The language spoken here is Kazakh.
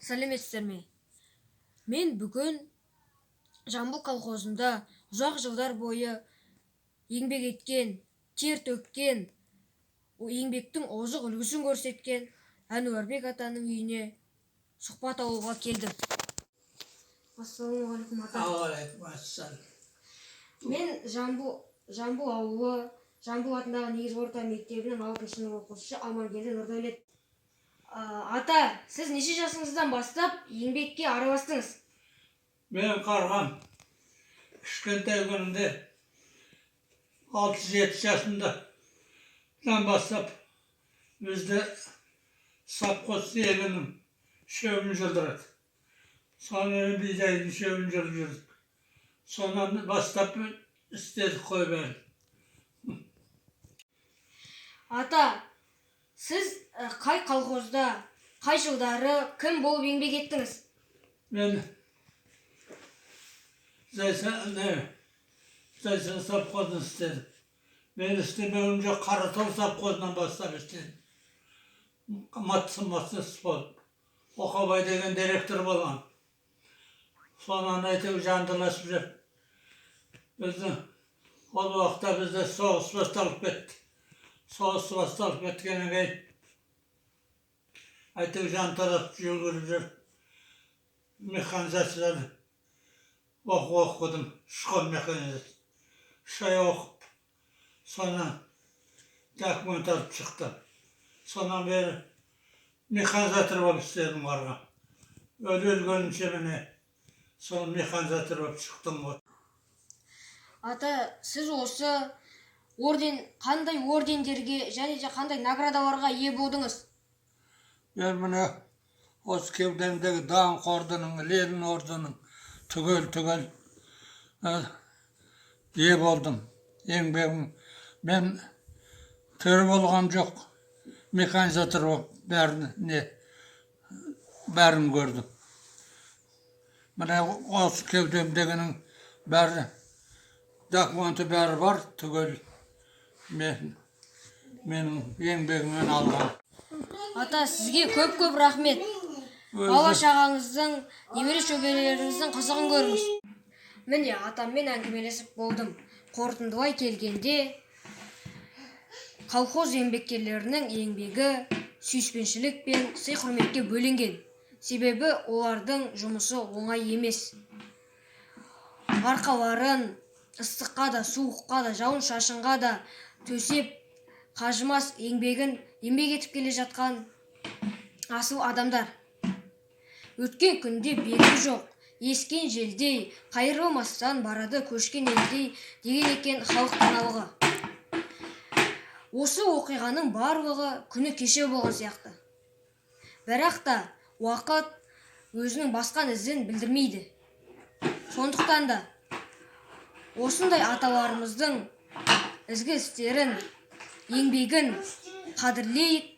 Сәлеметсіздер ме? Мен бүгін Жамбыл колхозында ұзақ жылдар бойы еңбек еткен, тер төккен, еңбектің озық үлгісін көрсеткен Әнуарбек атаның үйіне сұхбат алуға келдім. Ассалаумағалейкум, ата. Уағалейкум ассалам. Мен Жамбыл ауылы Жамбыл атындағы негізгі орта мектебінің алтыншы сынып оқушысы Амангелді Нұрдәулет. Ата, сіз неше жасыңыздан бастап еңбекке араластыңыз? Мен қарғам кішкентай күнімде, 6-7 жасымда бастап бізді совхоз егіннің шөбін жұлдырады. Сонымен бидайдың шөбін жұлып жүрдік. Сонан бастап істедік қой бәрін. Ата, сіз қай колхозда, қай жылдары кім болып еңбек еттіңіз? Мен Зайсан, не, Зайсан совхозында істедім. Мен істемегім жоқ, Қаратау совхозынан бастап істедім. Матсы болып. Оқабай деген директор болған. Сонан әйтеуір жанталасып жүріп. Біздің ол уақытта бізде соғыс басталып кетті. Соғыс басталып кеткеннен кейін әйтеуір жанталасып жүгіріп жүріп механизацияны оқу оқыдым. Школ механизация. 3 ай оқып, сонан документ алып шықтым. Сонан бері механизатор болып істедім қарға. Өлгенімше міне сол механизатор болып шықтым ғой. Ата, сіз осы орден, қандай ордендерге және де қандай наградаларға ие болдыңыз? Мен міне осы кеудемдегі Даңқ орденінің, Ленин орденінің түгел түгел ие болдым. Еңбегім мен тірі болған жоқ. Механизатор болып бәрін не бәрін көрдім. Міне, осы кеудемдегінің бәрі, документі бәрі бар түгел, менің еңбегіммен алған. Ата, сізге көп көп рахмет. Бала шағаңыздың, немере шөберелеріңіздің қызығын көріңіз. Міне, атаммен әңгімелесіп болдым. Қорытындылай келгенде, колхоз еңбеккерлерінің еңбегі сүйіспеншілік пен сый құрметке бөленген. Себебі олардың жұмысы оңай емес. Арқаларын ыстыққа да, суыққа да, жауын шашынға да төсеп, қажымас еңбегін еңбек етіп келе жатқан асыл адамдар. Өткен күнде белгі жоқ, ескен желдей, қайырылмастан барады көшкен елдей деген екен халық даналығы. Осы оқиғаның барлығы күні кеше болған сияқты. Бірақ та уақыт өзінің басқан ізін білдірмейді. Сондықтан да осындай аталарымыздың ізгі істерін, еңбегін қадірлейік.